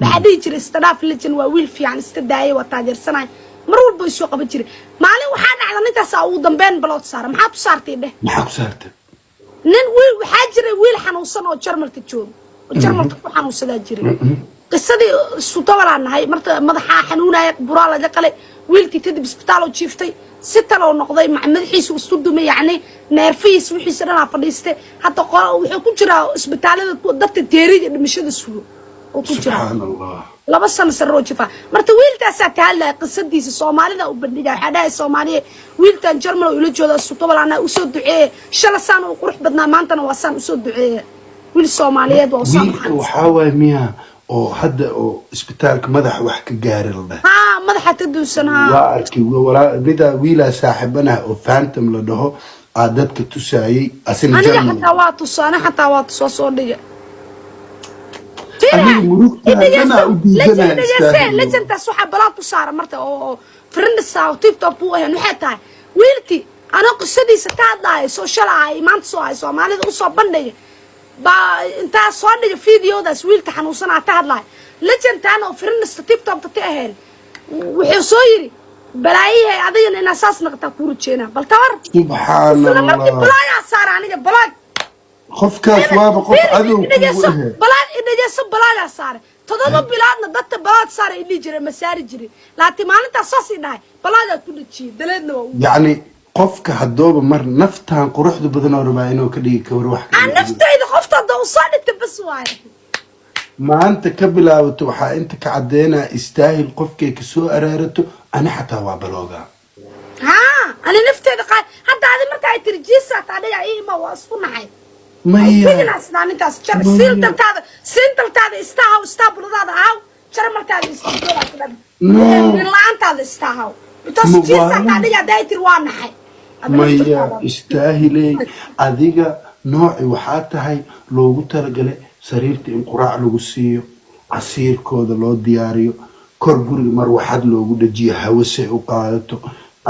Waxaa dhihi jiray, "Iska dhaaf, Legend waa wiil fiican, iska daayay, waa taageersanay." Mar walba isoo qaban jiray. Maalin waxaa dhacda ninkaasaa ugu dambeyn block saara. Maxaad u saartay dheh? Maxaa ku saartay? Nin wiil waxaa jiray, wiil xanuunsan oo Jarmalka jooga, oo Jarmalka ku xanuunsadaa jiray. Qisadii isu dabalaa nahay. Marka madaxaa xanuunaya, buraa laga qalay wiilkii. Kadib isbitaal oo jiiftay, si taloo noqday, madaxiisu isku dumay, yacni neerfihiis wixiisa dhanaa fadhiistay. Hadda wuxuu ku jiraa isbitaalada dadka geerida, dhimashada sugo oo ku jiraa. Subxaan Allah. 2 sano saroo jifa. Marka wiilkaasaa ka hadlaya qisadiisa, Soomaalida u bandhiga. Waxaa dhahay, "Soomaaliya, wiilkan Jarmal oo ila jooda, sutobalaana usoo duceeye. Shala saan uu qurux badnaa, maantana waa saan, usoo duceeye." Wiil Soomaaliyeed waa usaan. Wiilka waxaa waay miya oo hadda oo isbitaalka madaxa wax ka gaari la dhahay? Haa, madaxa ka duusan, haa. Waa arkay. Mida wiilaa saaxiibanaha oo Phantom la dhaho aa dadka tusaayay asina. Aniga Germany. Xataa waa tuso, ani xataa waa tusoo soo dhiga. Aniga murugtaa dhanaa u diidanaa, istaahil. Legendtaas waxaa block ku saara marka oo friendsa TikTok buu ahayn. Waxay tahay, wiilkii anoo qisadiisa ka hadlaayo, soo shalay maanta soo ahay, Soomaalida usoo bandhiga baa intaa soo dhiga videodaas wiilka xanuunsanaa ka hadlaayo. Legendtan oo friendsta TikTokta ka ahayn wuxuu soo yiri, "Balaayihay, adigana inaa saas naqataa kuu rajeynaa." Bal tawar. Subxaan Isla markii Allah. blockaa saara aniga, block. Qofkaas waaba qof cadow kugu Idhegeyso. ahe. Block, idhegeyso, blockaa saare. 7 biloodna dadka block saara idhihi jiray, ma saari jirin, laakiin maalintaas saas i dhahay, blockaa ku dhejiyey, daleedna waa u Yacni qofka haddooba mar naftan quruxda badan oo rabaa inuu ka dhigi kawar wax Aan naftayda qofta hadda u soo dhigta bas waaye. Maanta ka bilaabato waxaa inta ka caddeynaa, Istaahil qofkay kasoo araarato, ani xataa waa blockaa. Haa, ani nafteyda qaad. Hadda adi marka ay tiri jiisa taa dhiga ii ima, waa isku naxay. Maya. Bigina sidaa ninkaas jar. Maya. Siiltaltaada, siintaltaada istaahaw, istaabuladaada ahaw, jarmaltaada istajoogaasidhan. No. Nin la-aantaada istaahaw because Ma jiisa waalan. taa dhiga hadda ay tiri, waa naxay. Adiga Maya. naftartaada. Istaahiley, adiga nooci waxaa tahay loogu talagalay sariirta in quraac lagu siiyo, casiirkooda loo diyaariyo, kor guriga marwaxad loogu dhajiyo, hawase u qaadato.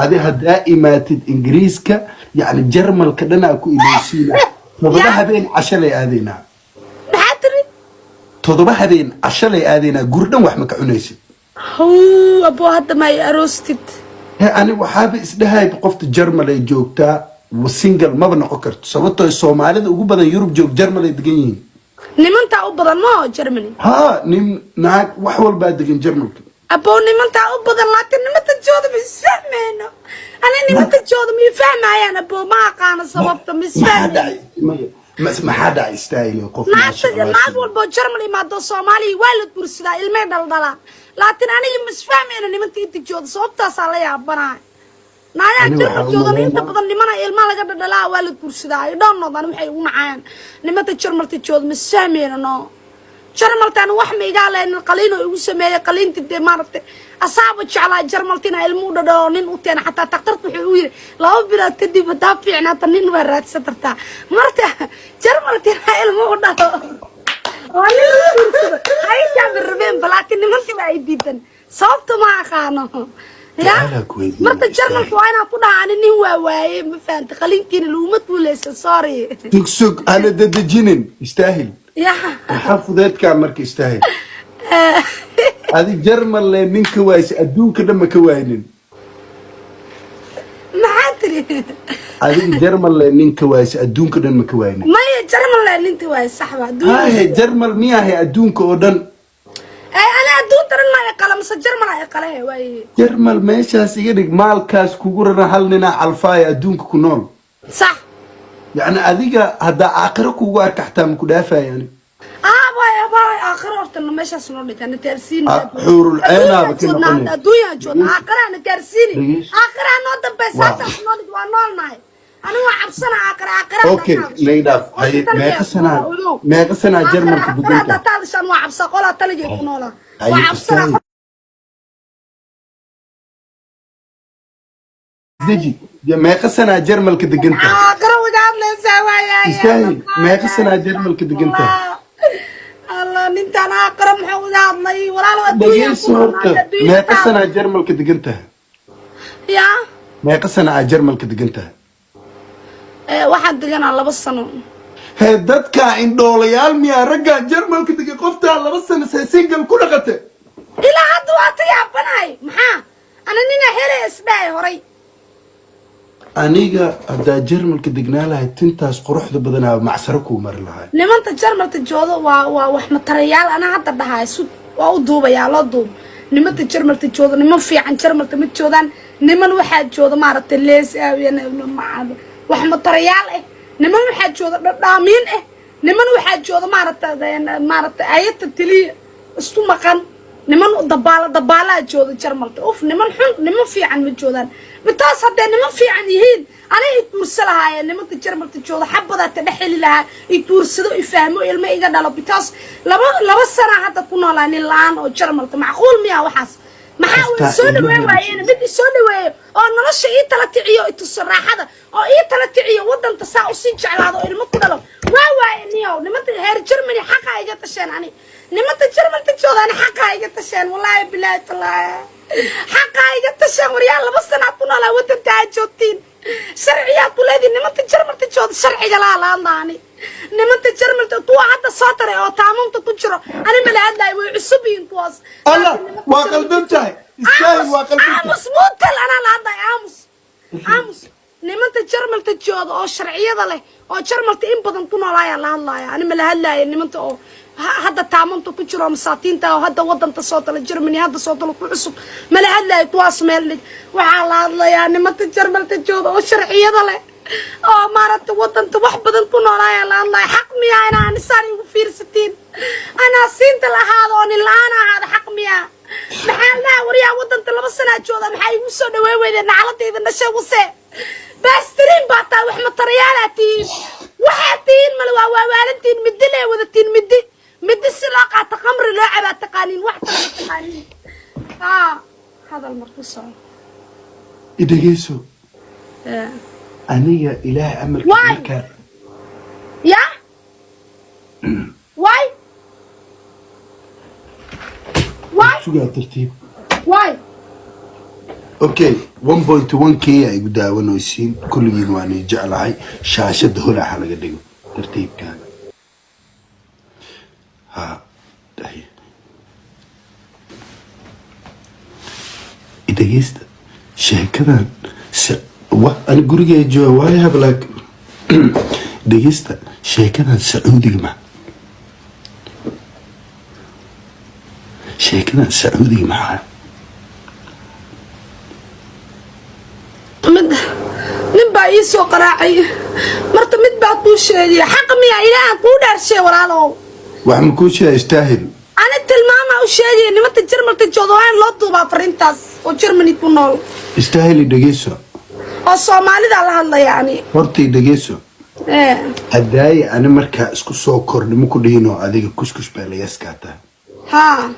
Adi haddaa imaatid Ingiriiska, yacni Jarmalka dhanaa ku ileysiina. 7 habeen cashalay aadaynaa. Maxaa tiri? 7 habeen cashalay aadaynaa, guri dhan wax ma ka cunaysid. How abo, hadda ma ay aroostid? He, ani waxaaba isdhahayba qofta Jarmal ay joogtaa single maba noqon karto, sababtoo Soomaalida ugu badan Yurub joog Jarmal ay degan yihiin. Nimantaa u badan ma Germany? Haa, nin naag wax walbaa degan Jarmalka. Abow, nimantaa u badan, laakiin nimanta jooda ma isfahmayno. Ani nimanta jooda ma ifahmayaan, abow, ma aqaano sababta, ma Maxaa isfahmayno. dhacay? Maya, maxaa dhacay, Istaahil, qof maasha Naagta Allah. Naag walboo Jarmal imaado Soomaaliya waa la guursadaa, ilmay dhaldhalaan, laakiin aniga ma isfahmayno nimanka inta jooda. Sababtaasaa la yaabanahay. Naagaha Ani Jarmal waxaa u joodana inta malaynaa- badan nimana ilma laga dhadhalaa, waa la guursadaa. I don't know dan waxay ugu nacayaan nimanta Jarmalta jooda, ma isfahmayno. No, Jarmaltan wax ma igaa leenin, qaliinoo igu sameeyey, qaliinta dee maaragtay asaaba jeclaa Jarmaltina ilmo u dhadhalo, nin u teena. Xataa taktarka wuxuu u yiri, "2 bilood kadib haddaa fiicnaata, nin waa raadsan kartaa." Marka Jarmaltina ilmo u dhalo oo nin u guursado haykaaba rabeenba, laakiin nimankiiba ay diidan. Sababta ma aqaano ya. Su'aalaa ku weydiinaya, Marka Jarmalka waa inaan ku dhaha, ani nin waa waaye, ma fahanta? Qaliinkiina laguma guuleysan, sorry. Sug, sug, hana dadejinin, Istaahil. Ya. Maxaa fudeedkaa marka, Istaahil? Adi Jarmal le nin ka waaysa, adduunka dhan ma ka waaynin. Maxaa tiri? Adiga Jarmal le nin ka waaysa, adduunka dhan ma ka waaynin. Maya, Jarmal le ninti waay, saxba. Hahe, Jarmal miyahay adduunka oo dhan? Ay, ani adduunta dhan ma iqala mise Jarmal ay iqalahe waaye? Jarmal meeshaas iga dhig, maalkaas kugu rara, hal ninaa calfaaya adduunka ku nool. Sax. Yacni adiga haddaa aakhiro kugu arka xataa ma ku dhaafaya ani. Ah, waay waay, aakhiro horta meeshaas noo dhig, ana gaarsiin. Ah, xuurul ceenaaba ka noqonaysa. Adduunyaan joogna, aakhira na gaarsiini. Dhegeyso. Aakhira noo dambeysa. Halkaas noo dhig, waa noolnahay. Ani waa cabsana aakhira, aakhira. Okay, naydhaaf. Haye, meeqa sanaa Jarmalka Haddaa deganta? taadashaan waa cabsa, qolaa taligay ku noolaa. Haye, waa cabsana. Istaahil. Deji. Ya, meeqa sanaa Jarmalka degan tahay? Aakhira waga hadlaysaa waaya. Istaahil, meeqa sanaa Jarmalka degan tahay? Allah, nintaan aakhira muxuu uga hadlay? Walaalo, adduunyaan Dhegeyso ku horta. noolaa. Meeqa sanaa Jarmalka degan tahay? Ya. Meeqa sana aa Jarmalka degan tahay? Waxaan deganaa 2 sano. Hee, dadkaa indhoolayaal miyaa? Raggaa Jarmalka degay, qoftaa 2 sano see single ku dhaqate? Ilaa hadda waa ta yaabanahay. Maxaa ana nina hele isdhahay horay? Aniga haddaa Jarmalka degnaa lahay, tintaas quruxda badanaa macsaro kuu mari lahay. Nimanta Jarmalta joodo waa wax matarayaal. Anaa hadda dhahay, sud waa u duubayaa, loo duub. Nimanta Jarmalta joodo, niman fiican Jarmalta ma joodaan. Niman waxaa jooda, maaragtay, lees wax matarayaal ah. Niman waxaa jooda dhadhaamiin ah. Niman waxaa jooda, maaragtay, ayata teliya isku maqan. Niman dabaalo dabaalaa jooda Jarmalta. Uf, niman xun, niman fiican ma joodaan. Bitaas haddee niman fiican yihiin, anay i guursa lahaayeen. Nimanka Jarmalta jooda xabadaa ta dhex heli lahaa, i guursado, i fahmo, ilmo iga dhalo. Bitaas laba sana hadda ku noolaa nin la-aan oo Jarmalta. Macquul miya waxaas? Maxaa uu soo dhaweyn waayeen? Mid isoo dhaweeyo oo nolosha ii tala kiciyo, i tuso raaxada, oo ii tala kiciyo wadanta, saa usii jeclaado oo ilmo ku dhalo, waa waaye. Niyow, nimanta heer Germany xaqa iga tasheen. Ani nimanta Jarmalta jooda, ani xaqa iga tasheen. Wallaahi, bilaahi, tallaahi, xaqa iga tasheen. Waryaa, 2 sanaad ku noolaa wadanta aad joogtiin, sharciyaad ku leediin. Nimanta Jarmalta jooda sharciga laa laadla. Ani nimanta Jarmalta kuwa hadda soo taray oo taamuunta ku jiro, ani mala hadlayo, way cusub yihiin kuwaas. Allah, waa qaldan tahay, Istaahil, waa qaldan tahay. Aamus, muutal, anaa la hadlay. Aamus, aamus. Nimanta Jarmalta jooda oo sharciyada leh oo Jarmalta in badan ku noolaayaa la hadlaaya. Ani ma la hadlaaya nimanta oo hadda taamanta ku jiro, masaakiinta oo hadda wadanta soo tala, Germany hadda soo tala, ku cusub mala hadlaayo. Kuwaas meel dhig. Waxaa la hadlayaa nimanta Jarmalta jooda oo sharciyada leh oo, maaragtay, wadanta wax badan ku noolaayaa la hadlaya. Xaq miyaa inaa anisaan igu fiirsatiin, anaa siinta la ahaado oo nin la-aan ahaado? Xaq miyaa? Maxaa lahaa? Waryaa, wadanta 2 sanaa jooda, maxaa igu soo dhaweyn weydeen? Nacaladayda dhashay wase, baastiriin baa tahay, wax matarayaalaa tihiin, waxaa tihiin male. Waa waawaalantihiin, middi lee wadatiin, middi middi si loo qaato, qamri loo cabaa taqaaniin, wax kale ma taqaaniin. Haa, hadal marku soco. Idhegeyso. Aniga Ilaahay amarkiis Why? markaa Ya, why, why? Sugaa, tartiib. Why? Okay, 1.1K ay igu daawanaysiin kulligiin, waan ii jeclahay. Shaashada holaxa laga dhigo, tartiibkaaga ha dahi. Dhegeysta sheekadan wa ani gurigay jooga waayo have like. Dhegeysta sheekadan Sacuudiga ma sheekadan Sacuudiga maxaa? Mid nin baa ii soo qaraacay. Marta mid baa kuu sheegaya. Xaq miya? Ilaahan kuu dhaarshay, walaalow. Wax ma kuu sheega, Istaahil? Ani tilmaamaa u sheegaya nimanta Jarmalka jooga, waa in loo duubaa fariintaas oo Germany ku nool. Istaahil, dhegeyso. Oo Soomaalida la hadlaya ani. Hortay, dhegeyso. Hadaaye ani markaa isku soo kordhimo ku dhihinoo adiga kuskus baa layaskaa tahay. Haa.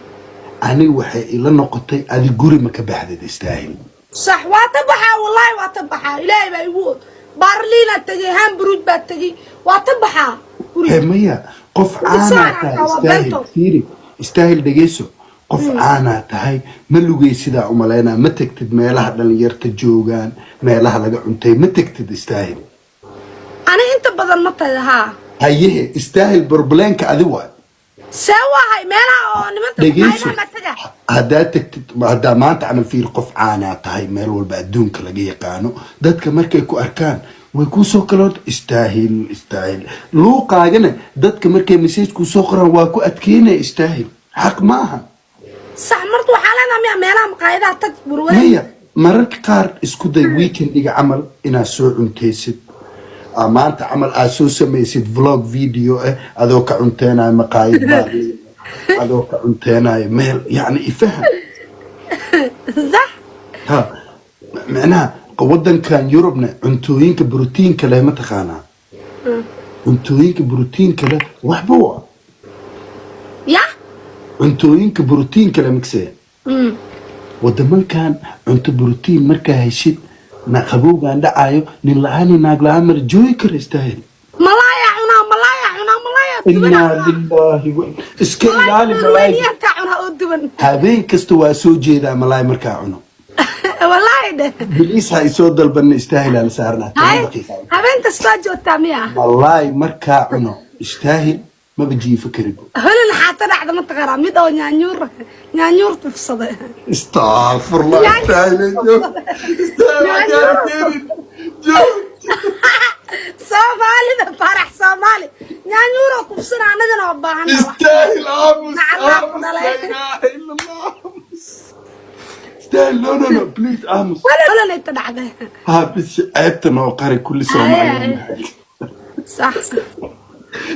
Aniga waxay ila noqotay adi guri ma ka baxdid, Istaahil. Sax, waa ta baxaa. Wallaahi waa ta baxaa, Ilaahay baa igu og. Baarliinaa tegay, Hamburg baa tegay, waa ta baxaa guriga. He, maya, qof Soo caanaa arkaa, tahay. waa Istaahil. bento. Fiiri, Istaahil, dhegeyso. Qof caanaa tahay, ma lugay sidaa umalaynaa, ma tegtid meelaha dhalinyarta joogaan, meelaha laga cuntay ma tegtid, Istaahil. Ani inta badan ma tahay, haa. Hayehe, Istaahil, problemka adi waay. See waahay meelaha oo nimanta Dhegeyso. maqaayadaha ma taga? Haddaa tagtid, haddaa maanta camal, fiir, qof caanaa tahay, meel walba adduunka laga yaqaano. Dadka markay ku arkaan way kuusoo kala horta Istaahil, Istaahil. Luuqaagana dadka markay message kuu soo qoraan waa ku adkeynaya, Istaahil. Xaq ma aha. Sax, marta waxaa leedahay miya meelaha maqaayadaha tag burware? Maya, mararka qaar isku day weekendiga camal inaad soo cuntaysid. Maanta camal aad soo samaysid vlog video ah adoo ka cunteenayo maqaayad Baarliin, adoo ka cunteenayo meel, yacni ifaham. Sax. Ha, micnaha wadankan Yurubna cuntooyinka borotiinka leh, ma taqaanaa cuntooyinka borotiinka leh? Waxba waa ya. Cuntooyinka borotiinka leh magsee? Wadamankan cunto borotiin markaa heshid na qabowgaan dhacayo, nin la-aan iyo naag la-aan mara joogi kara, Istaahil. Malaaya cunaa, malaaya cunaa, malaaya duban. Inaa lilaahi wa iska ilaali malaay. Norweeniyaankaa cunaa oo duban. Habeen kasta waa soo jeedaa malaay markaa cuno. Wallaahi dheh. Please, ha isoo dalbanna, Istaahilaa la saarnaa 10 Hay. daqiiqa. Habeen kastaa joogtaa miya? Wallaahi markaa cuno Istaahil maba jiifo karibo. Holin xaata dhacda ma taqaanaa, mid oo nyaanyuur tufsaday. Astaghfirullah, Istaahil joog, Istaahil ha keenin, joog. Soomaalida Farax Soomaali nyaanyuuroo kufsana, annagana waa baahana. Istaahil, aamus. Nacalaa ku Aamus. dhalay. Laa ilaaha illa Allah, aamus Istaahil. No, no, no, please, aamus. Holin inta dhacday. Ha bis, ceebta noo qari kulli Soomaaliya. Sax.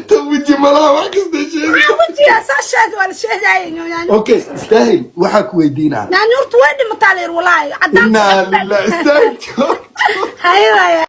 Tan weji malaha, wax kasta sheegay. Maxaa wejigaa saa sheeg, waa la sheegaya nyaanyuur. Okay, Istaahil, waxaa ku weydiinaa. Nyaanyuurtu way dhimataa la yir, walaahi cadaan. Inaa lilah, Istaahil joog. Haye waaya.